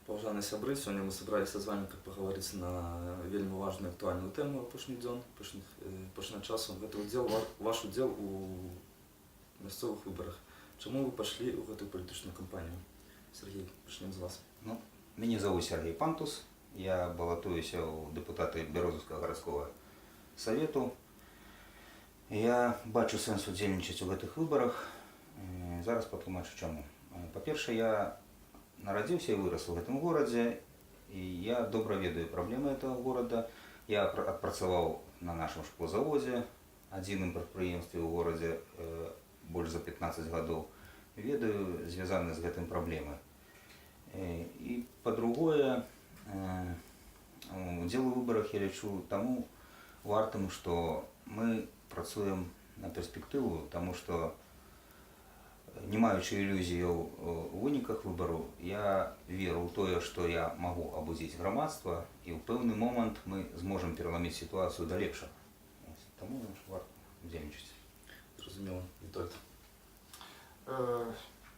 Паважаныя сябры, сёння мы сабраліся з вами, каб пагаварыць на вельмі важную, актуальную тэму апошніх дзён, апошняга часу. Гэта удзел, ваш удзел у мясцовых выбарах. Чаму вы пайшлі ў гэтую палітычную кампанію? Сяргей, пачнем з вас. Ну, мяне завуць Сяргей Пантус, я балатуюся ў дэпутаты Бярозаўскага гарадскога савету. Я бачу сэнс удзельнічаць у гэтых выбарах. Зараз патлумачу чаму. Па-першае, я нарадзіўся і вырас у гэтым горадзе, і я добра ведаю праблемы этого горада. Я адпрацаваў на нашым шклозаводзе, адзіным прадпрыемстве ў горадзе, больш за 15 гадоў. Ведаю звязаныя з гэтым праблемы. І па-другое, удзел у выбарах я лічу таму вартым, што мы працуем на перспектыву, таму што, не маючы ілюзіяў у выніках выбару, я веру ў тое, што я магу абудзіць грамадства, і ў пэўны момант мы зможам пераламіць сітуацыю да лепшага. Вось. Таму варта удзельнічаць. Зразумела. Вітольд.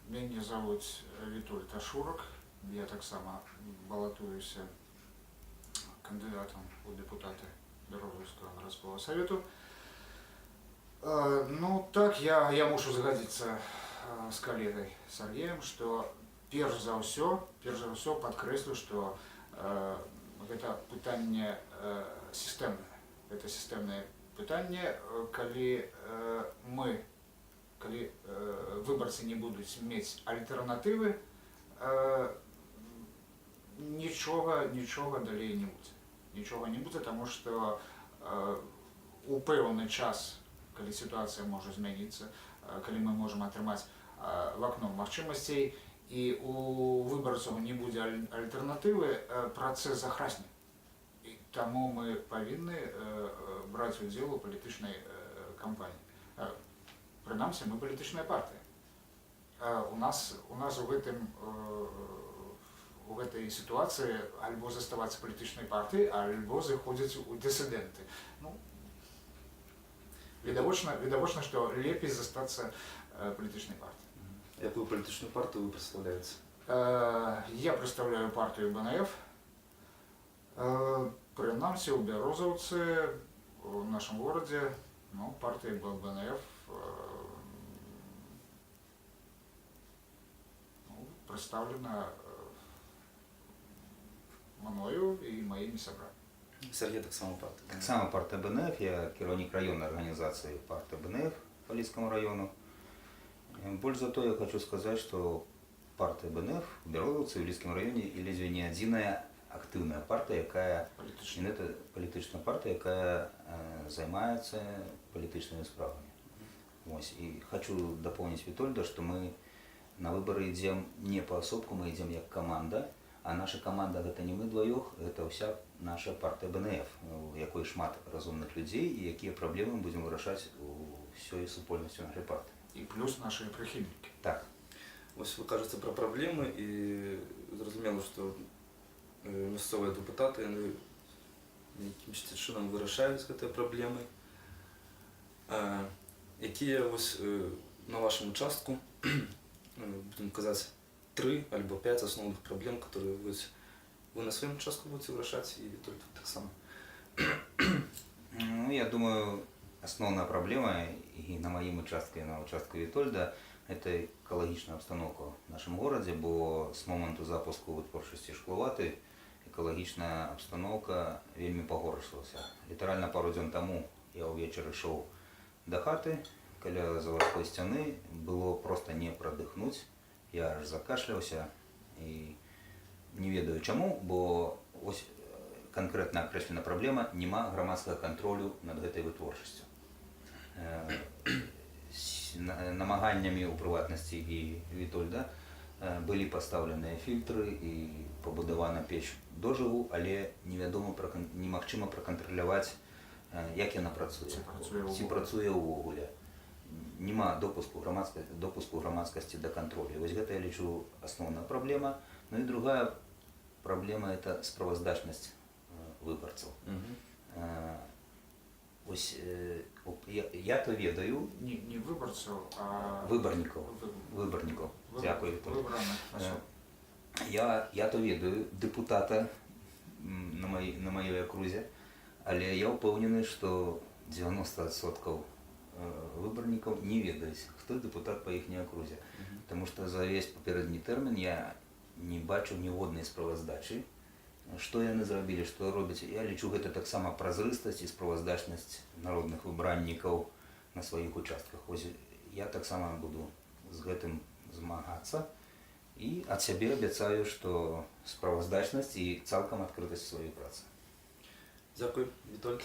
Мяне завуць Вітольд Ашурак. Я таксама балатуюся кандыдатам у дэпутаты Бярозаўскага гарадскога савету. Ну так, я мушу згадзіцца з калегай Сяргеем, што перш за ўсё падкрэслю, што гэта пытанне сістэмнае. Гэта сістэмнае пытанне, калі выбарцы не будуць мець альтэрнатывы, нічога далей не будзе. Нічога не будзе, таму што у пэўны час, калі сітуацыя можа змяніцца, калі мы можам атрымаць вакно магчымасцей, і у выбарцаў не будзе альтэрнатывы, працэс захрасне. І таму мы павінны браць удзел у палітычнай кампаніі. Прынамсі, мы палітычная партыя. У нас у гэтай сітуацыі альбо заставацца палітычнай партыяй, альбо заходзіць у дысідэнты. Ну, відавочна, што лепей застацца палітычнай партыяй. Якую палітычную партыю вы прадстаўляеце? Я прадстаўляю партыю БНФ. Прынамсі, ў Бярозаўцы, у нашым горадзе, ну, партыя БНФ ну, прадстаўлена мною і маімі сябрамі. Сяргей, таксама партыя? Таксама партыя БНФ, я кіраўнік раённай арганізацыі партыі БНФ па Лідскаму раёну. Больш за то, я хочу сказаць, што партыя БНФ у Бярозаўцы, ў Лідскім раёне і ледзьве не адзіная актыўная партыя, якая Палітычная. Это палітычная партыя, якая займаецца палітычнымі справамі. Вось. І хочу дапоўніць Вітольда, што мы на выбары ідзем не паасобку, мы ідзем як каманда, а наша каманда — гэта не мы дваёх, гэта ўся наша партыя БНФ, у якой шмат разумных людзей і якія праблемы мы будзем вырашаць ўсёй супольнасцю нашай партыі. І плюс нашыя прыхільнікі. Так. Вось вы кажаце пра праблемы, і зразумела, што мясцовыя дэпутаты, яны якімсьці чынам вырашаюць гэтыя праблемы. Якія вось на вашым участку, будзем казаць, тры альбо пяць асноўных праблем, которые вось вы на сваім участку будете вырашаць, і Вітольд таксама? Ну, я думаю, асноўная праблема і на маім участку, і на участку Вітольда — это экалагічная абстаноўка ў нашым горадзе, бо з моманту запуску вытворчасці шкловаты экалагічная абстаноўка вельмі пагоршылася. Літаральна пару дзён таму я ўвечары ішоў да хаты, каля завадской сцяны было просто не прадыхнуць. Я аж закашляўся і не ведаю чаму, бо ось канкрэтна акрэслена праблема: няма грамадскага кантролю над гэтай вытворчасцю. З намаганнямі, у прыватнасці, і Вітольда, былі пастаўленыя фільтры і пабудавана печ дожыгу, але невядома, немагчыма пракантраляваць, як яна працуе. Ці працуе Ці ўвогуле. працуе ўвогуле. Няма допуску грамадскасці да кантролю. Вось гэта, я лічу, асноўная праблема. Ну і другая праблема — это справаздачнасць выбарцаў. Ось я то ведаю Не выбарцаў, а выбарнікаў. Вы- Выбарнікаў. Дзякую, Вітольд. Выбраных асоб. Я то ведаю дэпутата на маёй акрузе, але я ўпэўнены, што 90% выбарнікаў не ведаюць, хто дэпутат па іхняй акрузе. Таму што за ўвесь папярэдні тэрмін я не бачыў ніводнай справаздачы, што яны зрабілі, што робяць. Я лічу, гэта таксама празрыстасць і справаздачнасць народных выбраннікаў на сваіх участках. Вось я таксама буду з гэтым змагацца і ад сябе абяцаю, што справаздачнасць і цалкам адкрытасць сваёй працы. Дзякуй, Вітольд.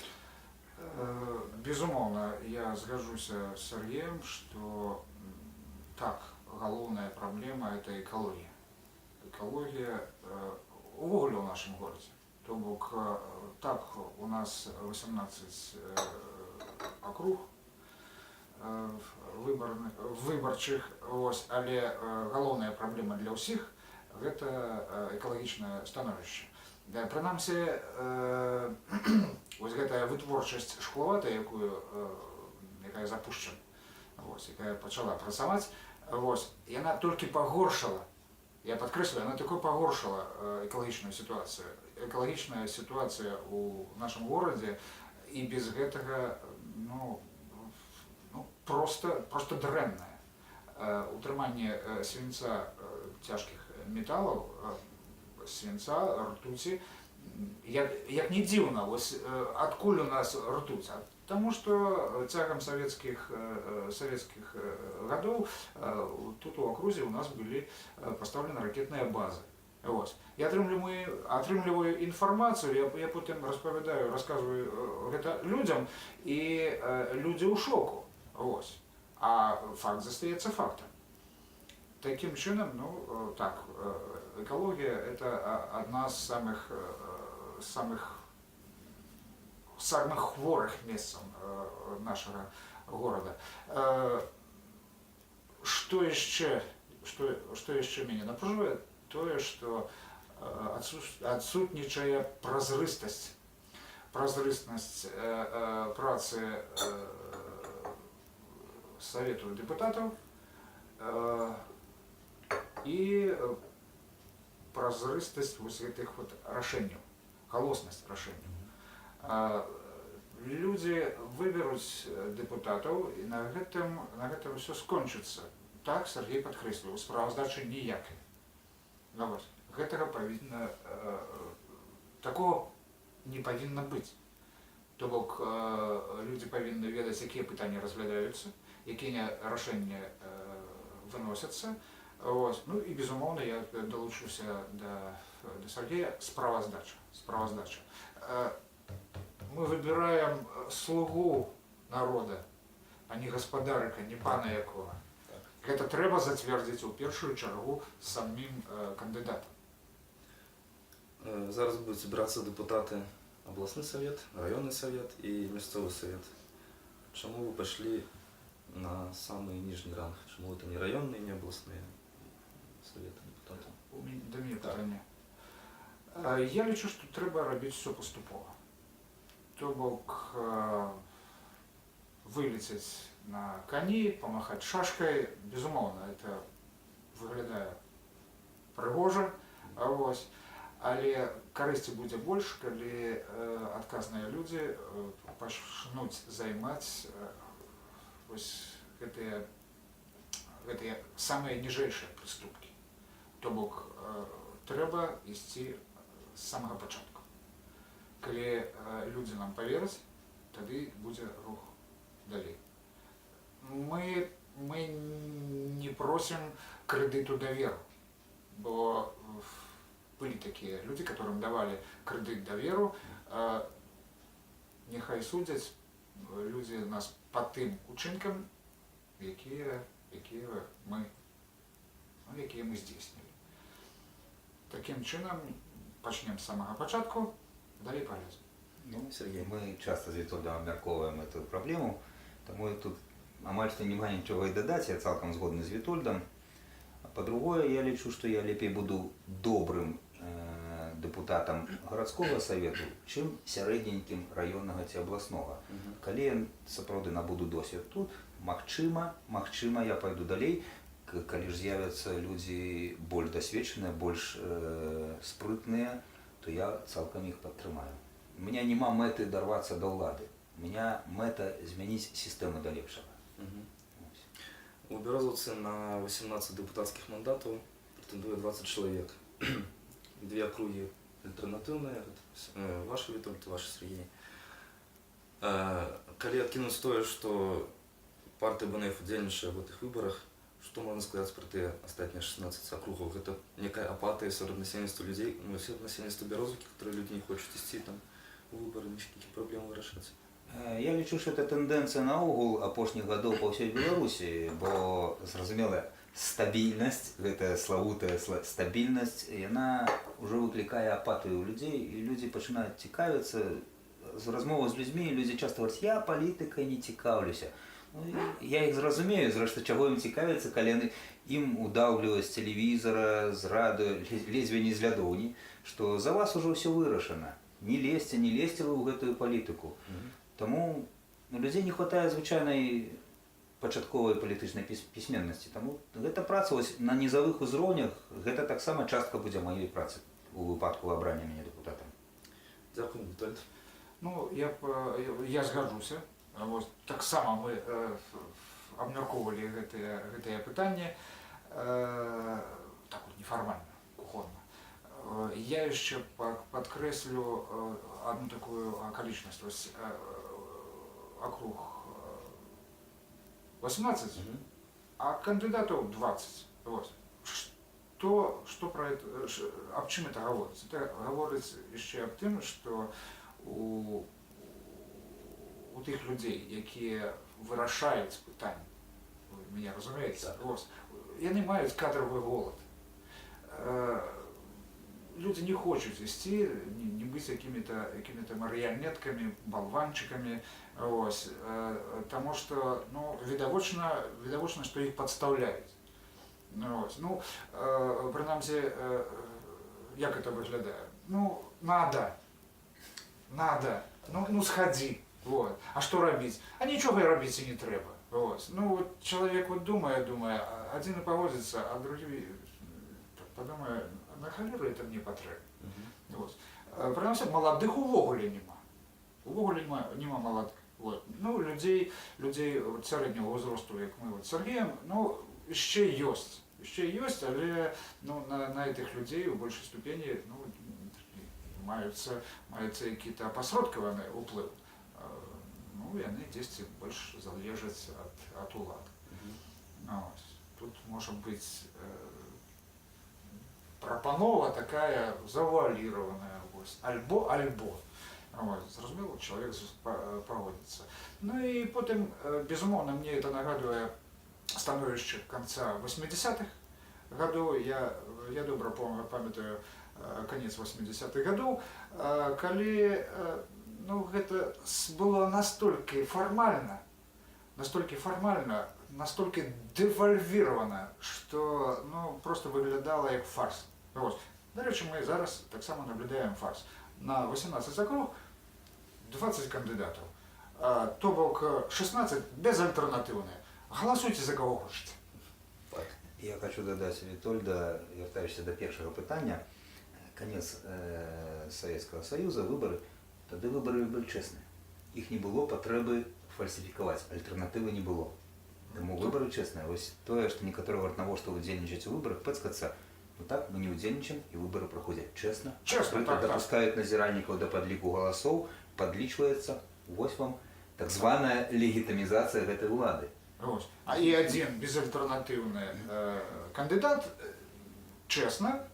Безумоўна, я згаджуся з Сяргеем, што так, галоўная праблема — это экалогія. Экалогія увогуле ў нашым горадзе. То бок так, у нас 18 акруг выбарчых, вось, але галоўная праблема для ўсіх — гэта экалагічнае становішча. Да, прынамсі, вось гэтая вытворчасць шкловата, якая запущена, вось, якая пачала працаваць, вось, яна толькі пагоршыла, я падкрэслю, яна толькі пагоршыла экалагічную сітуацыю. Экалагічная сітуацыя ў нашым горадзе і без гэтага, ну, просто дрэнная. Утрыманне свінца, цяжкіх металаў, свінца, ртуці, як не дзіўна, вось, адкуль у нас ртуць? А таму што цягам савецкіх гадоў тут у акрузе у нас былі пастаўлены ракетныя базы. Вось. Я атрымліваю інфармацыю, я потым распавядаю, расказваю гэта людзям, і людзі ў шоку. Вось. А факт застаецца фактам. Такім чынам, ну, так, экалогія — это адна з самых хворых месцаў нашага горада. Што яшчэ мяне напружвае, тое, што адсутнічае празрыстасць. Празрыстасць працы Савету дэпутатаў і празрыстасць вось гэтых вот рашэнняў, галоснасць рашэнняў. Людзі выберуць дэпутатаў, і на гэтым ўсё скончыцца. Так, Сяргей падкрэсліў, справаздачы ніякай. Ну, вось, гэтага павінна, такого не павінна быць. То бок людзі павінны ведаць, якія пытанні разглядаюцца, якія рашэнні выносяцца. Вось. Ну і, безумоўна, я далучуся да Сяргея: справаздача. Справаздача. Мы выбіраем слугу народа, а не гаспадарыка, не пана якога. Гэта трэба зацвердзіць у першую чаргу самім кандыдатам. Зараз будуць збірацца дэпутаты, абласны савет, раённы савет і мясцовы савет. Чаму вы пайшлі на самы ніжні ранг? Чаму гэта не раённыя, не абласныя саветы дэпутатаў? Да мяне Так. пытанне. Я лічу, што трэба рабіць усё паступова. То бок вылецець на кані, памахаць шашкай, безумоўна, это выглядае прыгожа, а вось. Але карысці будзе больш, калі адказныя людзі пачнуць займаць вось гэтыя самыя ніжэйшыя прыступкі. То бок трэба ісці з самага пачатку. Калі людзі нам павераць, тады будзе рух далей. Мы не просім крэдыту даверу, бо былі такія людзі, которым давалі крэдыт даверу, няхай судзяць людзі нас па тым учынкам, якія мы здзейснілі. Такім чынам, пачнем з самага пачатку, далей палезем. Ну, Сяргей. Мы часта з Вітольдам абмяркоўваем эту праблему, таму тут амаль што няма нічога і дадаць, я цалкам згодны з Вітольдам. А па-другое, я лічу, што я лепей буду добрым дэпутатам гарадскога савету, чым сярэдненькім раённага ці абласнога. Калі я сапраўды набуду досвед тут, магчыма, я пайду далей. Калі ж з'явяцца людзі больш дасведчаныя, больш спрытныя, то я цалкам іх падтрымаю. У меня няма мэты дарвацца да ўлады. У меня мэта змяніць сістэму да лепшага. Вось. У Бярозаўцы на 18 дэпутацкіх мандатаў прэтэндуе 20 чалавек. Две акругі альтэрнатыўныя, гэта, вашы, Вітольд, і вашы, Сяргей. Калі адкінуць тое, што партыя БНФ удзельнічае в гэтых выбарах, што можна сказаць пра тыя астатнія 16 акругаў? Гэта некая апатыя сярод насельніцтва людзей, ну, сярод насельніцтва Бярозаўкі, которые людзі не хочуць ісці там у выбары, ніякіх праблем вырашаць. Я лічу, што это тэндэнцыя наогул апошніх гадоў па ўсёй Беларусі, бо, зразумела, стабільнасць, гэтая славутая стабільнасць, яна ўжо выклікае апатыю ў людзей, і людзі пачынаюць цікавіцца. З размовы з людзьмі людзі часта говорят: «Я палітыкай не цікаўлюся». Ну, я іх зразумею, зрэшты, чаго ім цікавіцца, калі яны ім удаўліваюць з тэлевізара, з радыё, ледзьве не з лядоўні, што за вас ужо ўсё вырашана. Не лезьце, не лезьце вы ў гэтую палітыку. Таму, ну, людзей не хватае звычайнай пачатковай палітычнай пісьменнасці. Таму гэта праца вось на нізавых узроўнях, гэта таксама частка будзе маёй працы у выпадку абрання мяне дэпутатам. Дзякую, Вітольд. Ну, я б, я згаджуся. Вось, таксама мы абмяркоўвалі гэтыя пытанні так вот нефармальна, кухонна. Я яшчэ падкрэслю одну такую акалічнасць. Вось, акруг 18, а кандыдатаў 20. Вот. Што про это, аб чым это гаворыць? Это гаворыць яшчэ аб тым, што у тых людзей, якія вырашаюць пытанні, вы мяне разумееце, Так. вось, яны маюць кадравы голад. Людзі не хочуць ісці, не быць якімі-то марыянеткамі, балванчыкамі, вось, таму што, ну, відавочна, што іх падстаўляюць. Ну, вось. Ну, прынамсі, як это выглядае? Ну, надо, надо, ну схадзі, вот. А што рабіць? А нічога рабіць і не трэба. Вот. Ну, вот чалавек вот думае, думае, а адзін і пагодзіцца, а другі падумае: на халеру это мне патрэбна. Вот. Прынамсі, маладых увогуле няма. Увогуле няма маладых. Вот. Ну, людзей вот сярэдняга ўзросту, як мы вот з Сяргеем, ну, яшчэ ёсць. Яшчэ ёсць, але, ну, на гэтых людзей у большай ступені, ну, маюцца які-то апасродкаваны ўплыў. Ну, яны дзесьці больш залежаць ад улады. Ну, ось. Тут можа быць прапанова такая завуалірованая, вось, альбо альбо. Вось, зразумела, чалавек пагодзіцца. Ну і потым, безумоўна, мне это нагадвае становішча канца 80-х гадоў. Я добра памятаю канец 80-х гадоў, калі ну, гэта было настолькі фармальна, настолькі фармальна, настолькі дэвальвіравана, што, ну, просто выглядала як фарс. Вось. Дарэчы, мы зараз таксама наблюдаем фарс. На 18 акруг 20 кандыдатаў. То бок 16 безальтэрнатыўныя. Галасуйце за каго хочаце. Так. Я хочу дадаць Вітольда, вяртаючыся да першага пытання, канец Савецкага Саюза, выбары, тады выбары былі чэсныя. Іх не было патрэбы фальсіфікаваць, альтэрнатывы не было. Таму выбары чэсныя. Вось тое, што некаторыя говорят, навошта удзельнічаць у выбарах, пэцкацца, ну так, мы не удзельнічаем, і выбары праходзяць чэсна. Чэсна, так. Дапускаюць назіральнікаў да падліку галасоў, падлічваецца, вось вам так званая легітымізацыя гэтай улады. Вось. А і адзін безальтэрнатыўны кандыдат чэсна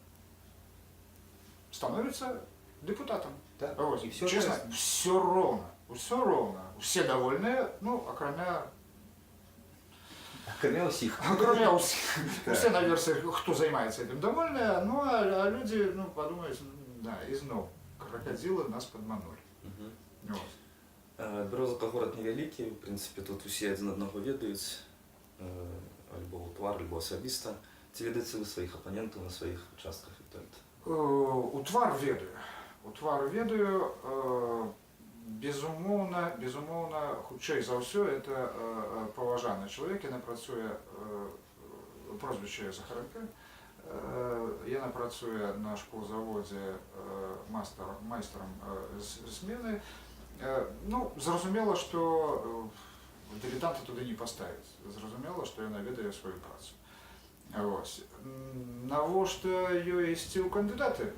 становіцца дэпутатам. Так? Вось. І всё честно, честно. Все ровно, все ровно. Все довольны, ну, акрамя Акрамя ўсіх. Акрамя ўсіх. Так. Усе наверсе, хто займаецца этим, довольны, ну, а люди, ну, подумаюць: ну, да, ізноў крокодилы нас падманули. Вось. Бярозаўка горад невялікі, в прынцыпе, тут усе адзін аднаго ведаюць, альбо ў твар, альбо асабіста. Ці ведаеце вы сваіх апанентаў на сваіх участках, Вітольд? У твар ведаю. У твар ведаю, безумоўна, хутчэй за ўсё, это паважаны чалавек, яна працуе Прозвішча Захаранка. Яна працуе на шклозаводзе майстрам змены. Ну, зразумела, што дылетанта туды не паставіць. Зразумела, што яна ведае сваю працу. Вось. Навошта ёй ісці ў кандыдаты,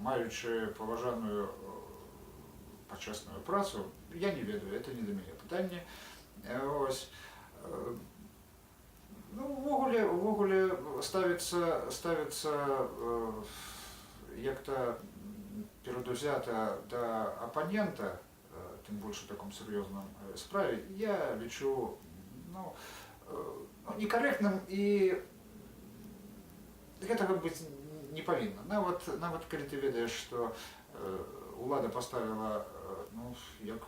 маючы паважаную, пачэсную працу, я не ведаю, это не да мяне пытанне. Вось. Ну, увогуле ставіцца як-то перадузята да апанента, тым больш у таком сур'ёзным справе, я лічу, ну, некарэктным, і гэтага быць не павінна. Нават калі ты ведаеш, што улада паставіла, ну, як,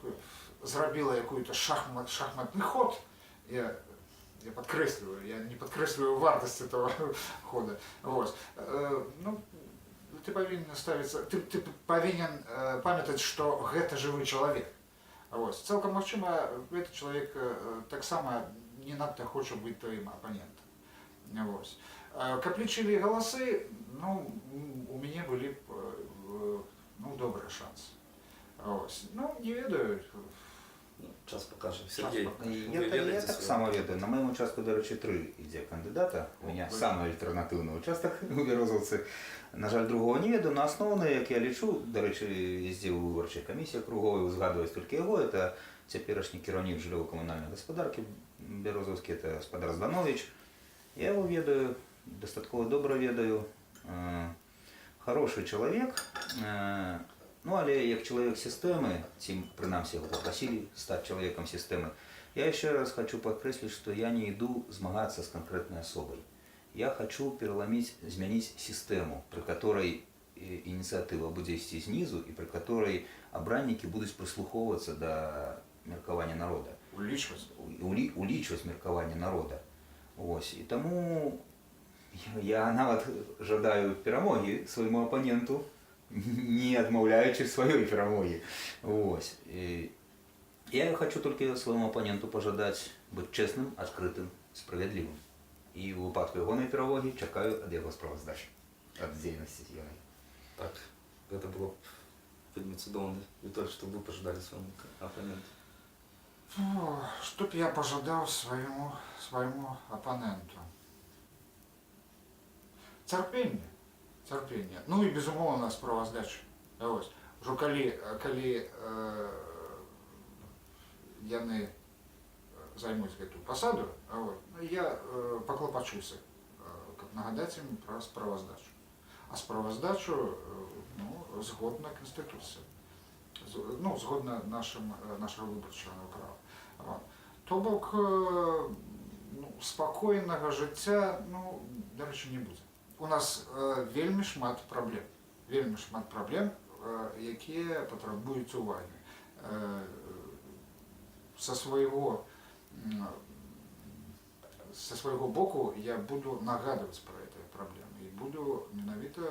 зрабіла якую-то шахматны ход, я падкрэсліваю, я не падкрэсліваю вартасць этого хода. Вот. Ну, ты павінен ставіцца, ты павінен памятаць, што гэта жывы чалавек. Вось. Цалкам магчыма, гэты чалавек таксама не надта хоча быць тваім апанентам. Вось. Каб лічылі галасы, ну, у мяне былі б, ну, добрыя шансы. Вось. Ну, не ведаю. Ну, час пакажа. Сяргей, пакажа. вы Я ведаеце таксама ведаю. На маім участку, дарэчы, тры ідзе кандыдата. У меня О, самы альтэрнатыўны участак у Бярозаўцы. На жаль, другого не ведаю, но асноўны, як я лічу, дарэчы, ездзіў у выбарчай камісіі акруговай, узгадваюць толькі яго, это цяперашні кіраўнік жыллёва-камунальнай гаспадаркі Бярозаўскі, это гаспадар Зданович. Я его ведаю, дастаткова добра ведаю. Хороший чалавек. Ну, але як чалавек сістэмы, ці прынамсі яго папрасілі стаць чалавекам сістэмы, я еще раз хочу падкрэсліць, што я не іду змагацца з канкрэтнай асобай. Я хочу переломить, змяніць сістэму, пры которой ініцыятыва будзе ісці знізу і пры которой абраннікі будуць прыслухоўвацца да меркавання народа. Улічваць. Улічваць меркаванне народа. Ось. І таму я нават жадаю перамогі свайму апаненту, не адмаўляючы сваёй перамогі. Ось. І я хочу толькі свайму апаненту пажадаць быць чэсным, адкрытым, справядлівым. І ў выпадку ягонай перамогі чакаю ад яго справаздачы ад дзейнасці ягонай. Так, гэта было б вельмі цудоўна. Вітольд, што вы пажадалі свайму апаненту? О, што б я пажадаў свайму апаненту? Цярпенне. Цярпенне. Ну і, безумоўна, справаздачы. Вось. Ужо калі яны займуць гэтую пасаду, вот, я паклапачуся, каб нагадаць ім пра справаздачу. А справаздачу, ну, згодна Канстытуцыі. Ну, згодна нашага выбарчага права. Вот. То бок, ну, спакойнага жыцця, ну, дарэчы, не будзе. У нас вельмі шмат праблем. Вельмі шмат праблем, якія патрабуюць увагі. Са свайго боку я буду нагадваць пра гэтыя праблемы і буду менавіта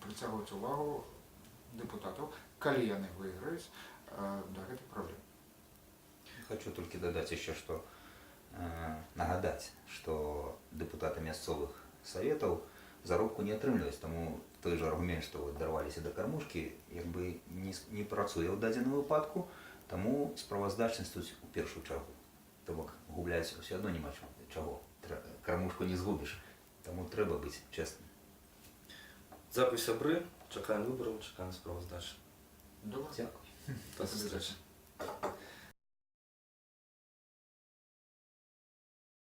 прыцягваць увагу дэпутатаў, калі яны выйграюць, да гэтых праблем. Хочу толькі дадаць яшчэ, што нагадаць, што дэпутаты мясцовых саветаў заробку не атрымліваюць, таму той жа аргумент, што вы дарваліся да кармушкі, як бы не працуе ў дадзеным выпадку, таму справаздачнасць тут у першую чаргу. То бок губляць ўсё адно няма чаго. Кармушку не згубіш, таму трэба быць чэсным. Дзякуй, сябры. Чакаем выбараў, чакаем справаздачы. Добра. Дзякуй. Да сустрэчы.